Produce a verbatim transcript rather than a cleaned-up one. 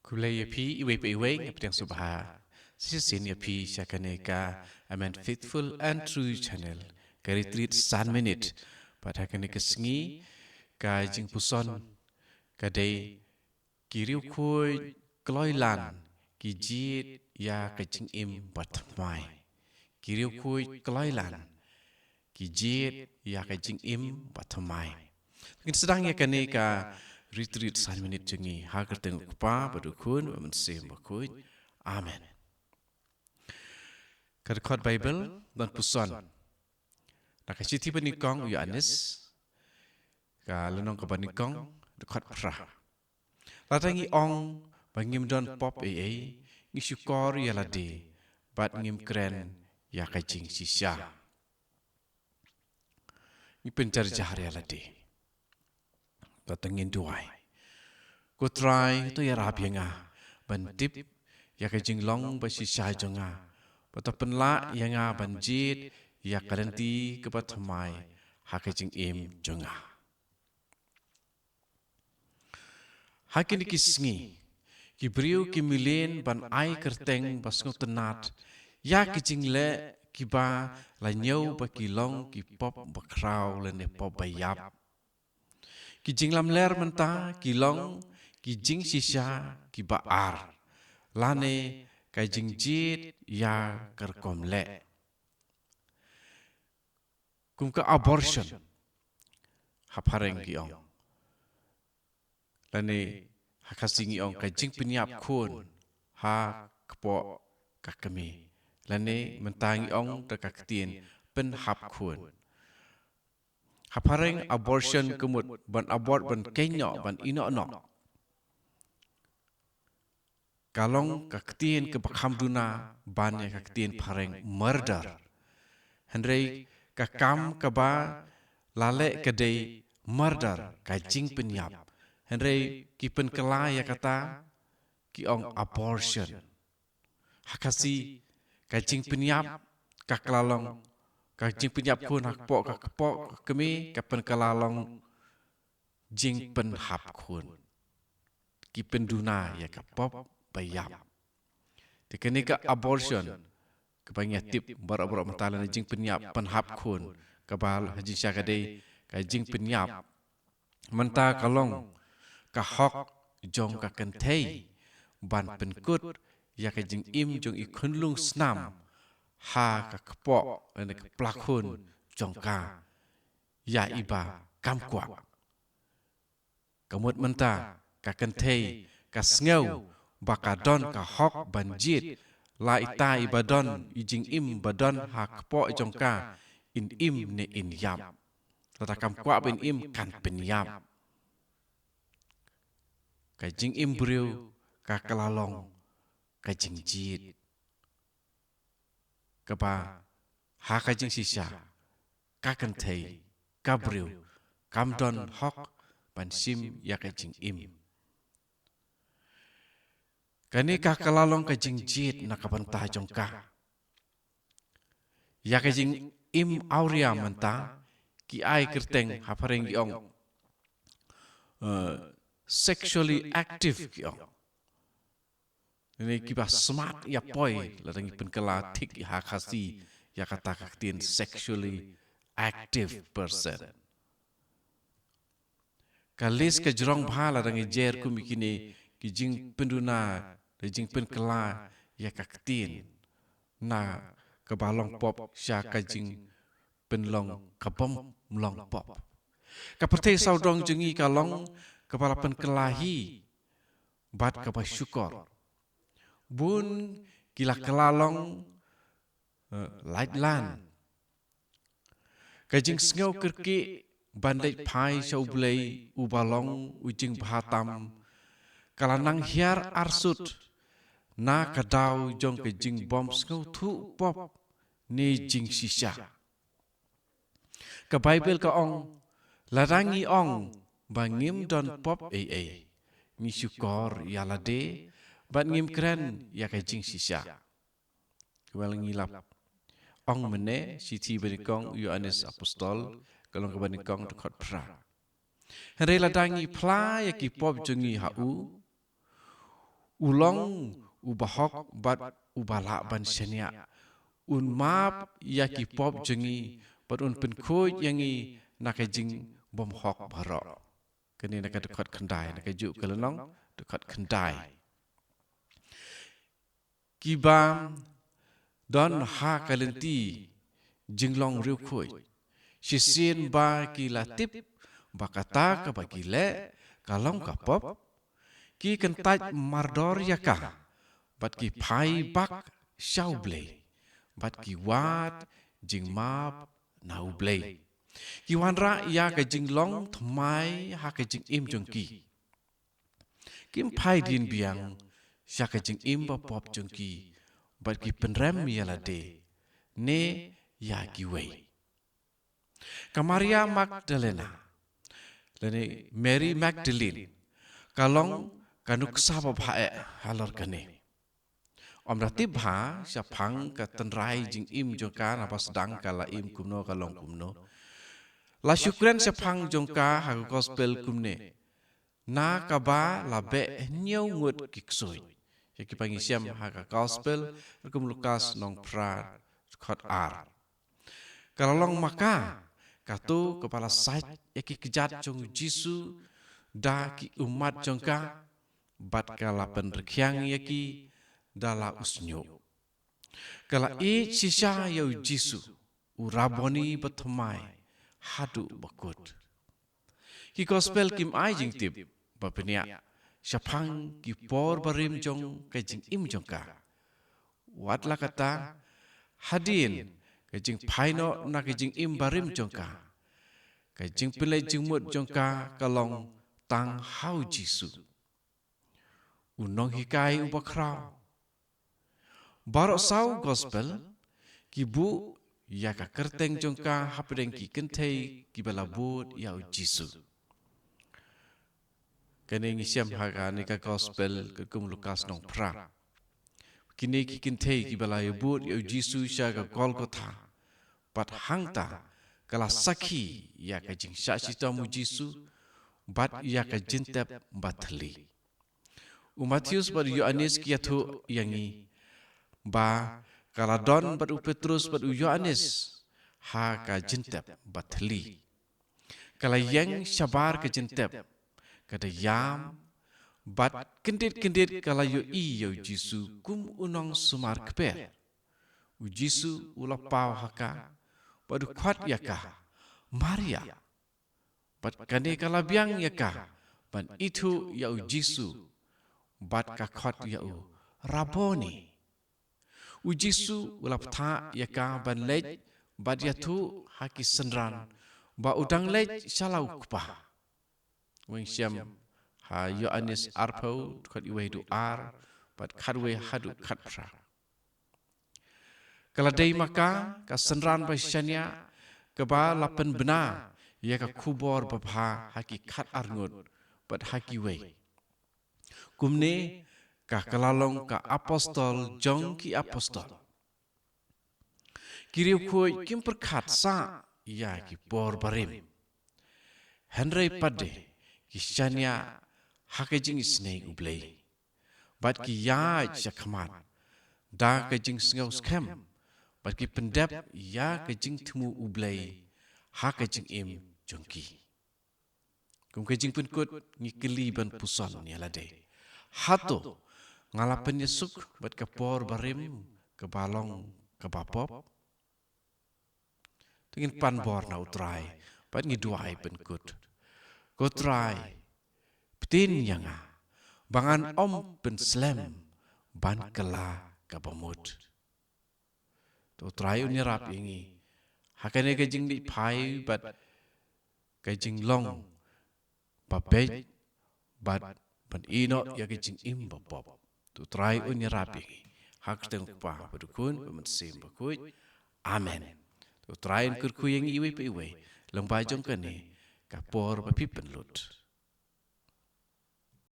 Khublei ïa phi iwei pa iwei, nga pdiang sngewbha shisien ïa phi sha kane ka Amen Faithful and True Channel, ka Retreat san minit. Bad ha kane ka sngi, ka jingpuson ka dei: Ki riewkhuid kloilan ki jied ïa ka jingim bathymmai. Ki riewkhuid kloilan ki jied ïa ka jingim bathymmai. Ngin sdang ïa kane ka Retreat san minit jong ngi ha ka kyrteng u Kpa bad u Khun bad u Mynsiem Bakhuid. Amen. Ka dkhot Baibl ban puson na ka shithi banyngkong u Ïoannis, ka lynnong kaba nyngkong, dkhot phra. Lada ngi ong ba ngim don pop ei ei, ngi shukor ïa lade bad ngim kren ïa ka jingshisha. Ngi pynjarjar ïa lade. Bad to ngin duwai. Ko Trai, to ïarap ïa nga ban tip ïa ka jinglong bashisha jong nga, bad to pynlah ïa nga ban jied ïa ka lynti kaba thymmai ha ka jingim jong nga. Ha kine ki sngi, ki briew ki mlien ban ai kyrteng ba sngewtynnat ïa ki jingleh kiba la ñiew ba ki long ki pop bakhraw lane pop baïap. Ki jinglamler mynta ki long ki jingshisha kiba ar, lane ka jingjied ïa ka rukom leh. Kum ka abortion ha phareng ki ong. Lane ha Khasi ngi ong ka jingpynïap khun ha kpoh ka kmie. Lane mynta ngi ong da ka ktien pynhap khun. Ha phareng abortion ka mut ban abort, ban kynnoh, ban ïehnoh noh. Ka long ka ktien kaba kham duna ban ïa ka ktien phareng murder. Hynrei ka kam kaba la leh ka dei murder, ka jingpynïap. Hynrei ki pynkylla ïa kata ki ong abortion. Ha Khasi ka jingpynïap ka kylla long, ka jingpynïap khun ha kpoh ka kpoh ka kmie ka pynkylla long jingpynhap khun. Ki pynduna ïa ka pop baïap. Te kane ka abortion kaba ngi tip baroh baroh mynta lane jingpynïap, pynhap khun, kaba ha jingshisha ka dei ka jingpynïap. Mynta ka long ka hok jong ka kynthei ban pynkut ïa ka jingim jong i khunlung snam ha ka kpoh lane ka pla khun jong ka ïa iba kam kwah. Ka mut mynta ka kynthei ka sngew ba ka don ka hok ban jied, la ita iba don i jingim ba don ha kpoh jong ka, in im ne in ïap. Lada kam kwah ban im, kan pynïap. Ka jingim briew ka kylla long ka jingjied, kaba ha ka jingshisha ka kynthei, ka briew, kam don hok ban shim ïa ka jingim. Kane ka kylla long ka jingjied na ka bynta jong ka. Ïa ka jingim awria mynta ki ai kyrteng, ha phareng ki ong, eh, sexually active ki ong. Lane kiba smat ïa poi, lada ngi pynkylla thik ha Khasi ïa kata ka ktien sexually active person. Ka list ka jrong bha lada ngi jer kum ïa kine ki jingpynduna, da jingpynkylla ïa ka ktien na kaba long pop sha ka jingpynlong kabym long pop. Ka pyrthei sawdong jong ngi ka long kaba la pynkylla hi bad kaba shukor. Bun ki la kylla long, eh, laitlan. Ka jingsngew kyrkieh ban leit phai sha U Blei uba long u jingbha tam ka la nang hiar arsut na ka daw jong ka jingbym sngewthuh pop ne jingshisha. Ka Baibl ka ong, lada ngi ong ba ngim don pop ei ei, ngi shukor ïa lade bad ngim kren ïa ka jingshisha. Kaba ngi la ong mynne, shithi banyngkong u Ïoannis Apostol, ka lynnong kaba nyngkong, dkhot phra. Hynrei lada ngi phla ïa ki pop jong ngi ha u, U long u bahok bad u balah ban shaniah. Un map ïa ki pop jong ngi bad un pynkhuid ïa ngi na ka jingbymhok baroh. Kane na ka dkhot khyndai, na ka juh ka lynnong, dkhot khyndai. Ki ba don ha ka lynti jinglong riewkhuid, shisien ba ki la tip ba kata kaba ki leh ka long ka pop, ki kyntait mardor ïa ka, bad ki phai bak sha U Blei, bad ki wad jingmap na U Blei. Ki wanrah ïa ka jinglong thymmai ha ka jingim jong ki. Kim phai dien biang sha ka jingim bapop jong ki, bad ki pynrem ïa lade ne ïa kiwei. Ka Maria Magdalena, lane Mary Magdalene, ka long ka nuksa babha eh halor kane. Ym da tip bha shaphang ka tynrai jingim jong ka, naba sdang ka la im kumno, ka long kumno. La shu kren shaphang jong ka ha ka gospel kumne: Na kaba la beh hynñiew ngut ki ksuid. Ïa ki ba ngi shem ha ka gospel rukum Lukas lynnong phra, dkhot ar. Ka la long ma ka kato kaba la sait ïa ki kjat jong U Jisu da ki ummat jong ka, bad ka la pynrkhiang ïa ki da la u shñiuh. Ka la ïeit shisha ïa U Jisu, u Raboni bathymmai, haduh bakut. Ki gospel kim ai jingtip ba bniah shaphang ki por barim jong ka jingim jong ka. Wat la kata, hadien ka jingphai noh na ka jingim barim jong ka, ka jingpynleit jingmut jong ka ka long tang ha U Jisu, u nonghikai uba khraw. Baroh saw gospel ki buh ïa ka kyrteng jong ka hapdeng ki kynthei kiba la bud ïa U Jisu. Kane ngi shem ha kane ka gospel rukum Lukas lynnong phra. Kine ki kynthei kiba la ïabud ïa U Jisu sha ka Golgotha, bad hangta ka la sakhi ïa ka jingshah shitom U Jisu bad ïa ka jingtep ba thylli. U Mathaios bad u Ïoannis ki ïathuh ïa ngi ba ka la don bad u Petrus bad u Ïoannis ha ka jingtep ba thylli. Ka la ïeng shabar ka jingtep, ka da ïam, bad kyndit kyndit ka la ïohi ïa U Jisu kum u nongsumar kper. U Jisu u la paw ha ka bad u khot ïa ka: Maria. Bad kane ka la biang ïa ka ban ithuh ïa U Jisu, bad ka khot ïa u: Raboni. U Jisu u la bthah ïa ka ban leit bad ïathuh ha ki synran ba u dang leit sha la u Kpa. Weng shem ha Ïoannis arphew, dkhot wei haduh ar, bad khatwei haduh khatphra. Ka la dei ma ka ka synran ba shaniah kaba la pynbna ïa ka khubor babha ha ki khatar ngut bad ha kiwei. Kumne ka ka la long ka apostol jong ki apostol. Ki riewkhuid kim pyrkhat sah ïa ki por barim. Hynrei pat de ki shaniah ha ka jingisynei U Blei, bad ki ïaid shakhmat da ka jingsngew skhem, bad ki pyndep ïa ka jingthmu U Blei ha ka jingim jong ki. Kum ka jingpynkut, ngi kylli ban puson ïa lade: Hato nga la pynïasuk bad ka por barim kaba long kaba pop? To ngin pan bor na U Trai bad ngi duwai pynkut. Ko Trai, pynbeit ïa nga ba ngan ym pynslem ban kylla kaba mut. To U Trai un ïarap ïa ngi ha kane ka jingleit phai bad ka jinglong ba beit, bad ban ïehnoh ïa ka jingim ba pop. To U Trai un ïarap ïa ngi ha ka kyrteng U Kpa bad U Khun bad U Mynsiem Bakhuid. Amen. To U Trai un kyrkhu ïa ngi iwei pa iwei lyngba jong kane ka por ba phi pynlut.